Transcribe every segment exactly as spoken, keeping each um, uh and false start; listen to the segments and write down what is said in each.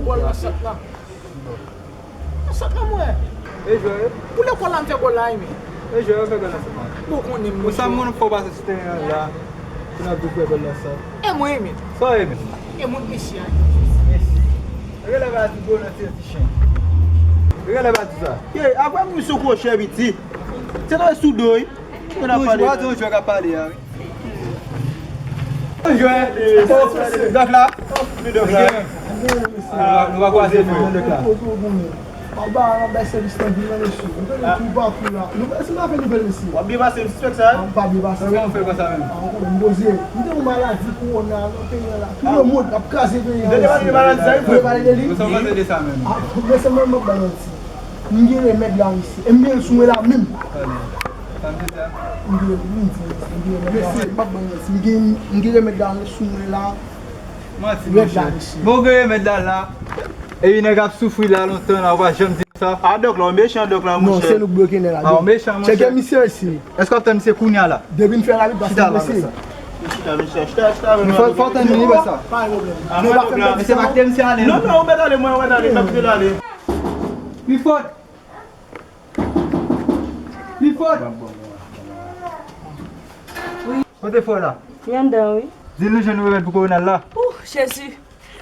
Bòl nan sant lan. Nan sant lan mwen. E jwè yo? Pou lekòl la m fè gòl la wi men. E jwè yo fè gòl la sèlman. Bon konnen m. Pou sa m konn fè w pase sou teren an la. Pou n ap vin fè gòl la sa. E mwen wi men. Sa w ye men? E mwen mesye a. Mesye. Rele pa di gwo nan tire ti chen. Rele pa di sa. Ye, apre m sou kwochè piti. Se nan sou do wi. Toujou, a toujou k ap pale a wi. Jwè. Dòk la. Dòk la. Nou va kwaze nou, dòk la. Anba, anba sèvis nan vil nan mesye. Nou konnen tou pakou la. Nou se pa fè nouvèl mesye. W ap byen pase m sispèk sa. M pa byen pase. Kòman w fè konsa menm? M poze. M te yon maladi kowona nan peyi an la. Tout le monde ap kraze peyi an. Ou te pale de maladi sa wi frè? Ou te pale de li? Sa w panse de sa menm? Men sèlman m ap bay manti. M gen remèd la mesye. E m gen l sou mwen la menm. Sa m di sa? M gen, m di, m gen remèd la. Mesye, m ap ban manti. M gen, m gen remèd la sou mwen la. Manti, monchè. Bon, gen remèd la la. Epi nèg ap soufri la lontan la, ou pa janm di sa. A dòk la, ou mechan dòk la, monchè. Non, se nou k bloke nèg la. A, ou mechan, monchè. Tcheke misye isi. Èske w ap tann misye kounye a la? Depi n fè rapid, paske mesye. Chita, mesye, chita, chita, men fò, fò w tann li, sa. Pa gen pwoblèm. Non, pa fè m pèdi tan. Mesye, pa kite misye ale. Non, non, ou mèt ale, mwen, ou mèt ale, m ap kite l ale. Clifford! Clifford! Wi. Kote frè w la? Li anndan, wi. Di l nou jwenn remèd pou kowona l la. Ou, Jezi!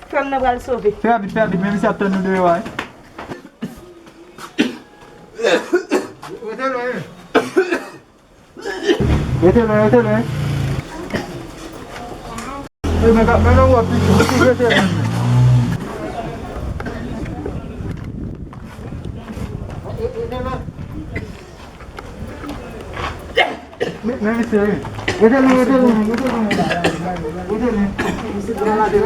Frè m nan pral sove. Fè rapid, fè rapid, men misye ap tann nou deyò a, wi. Rete lwen, wi. Rete lwen, rete lwen. E men, men nan wòp li tou, rete lwen. Men, men misye, wi. Rete lwen, rete lwen, rete lwen. Rete lwen. Misye malad, wi.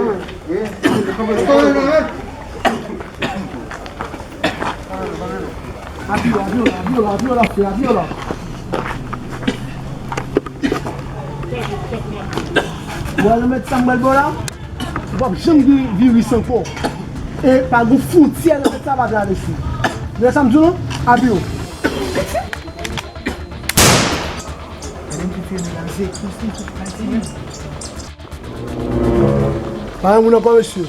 Apiye w, apiye w, apiye w, apiye w, apiye w. Ou wè remèd sa m pral ba w la? Ou p ap janm gen viris ankò. E pa gen fwontyè remèd sa pa travèse. Ou wè sa m di w non? Apiye w. Pa gen moun ankò, mesye.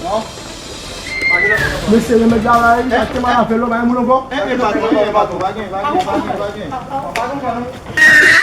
Non. Mesye, remèd la la, wi, sa te mal avè l, pa gen moun ankò. Eh, eh, patwon, eh, patwon, pa gen, pa gen, pa gen, pa gen. Pa gen, pa gen.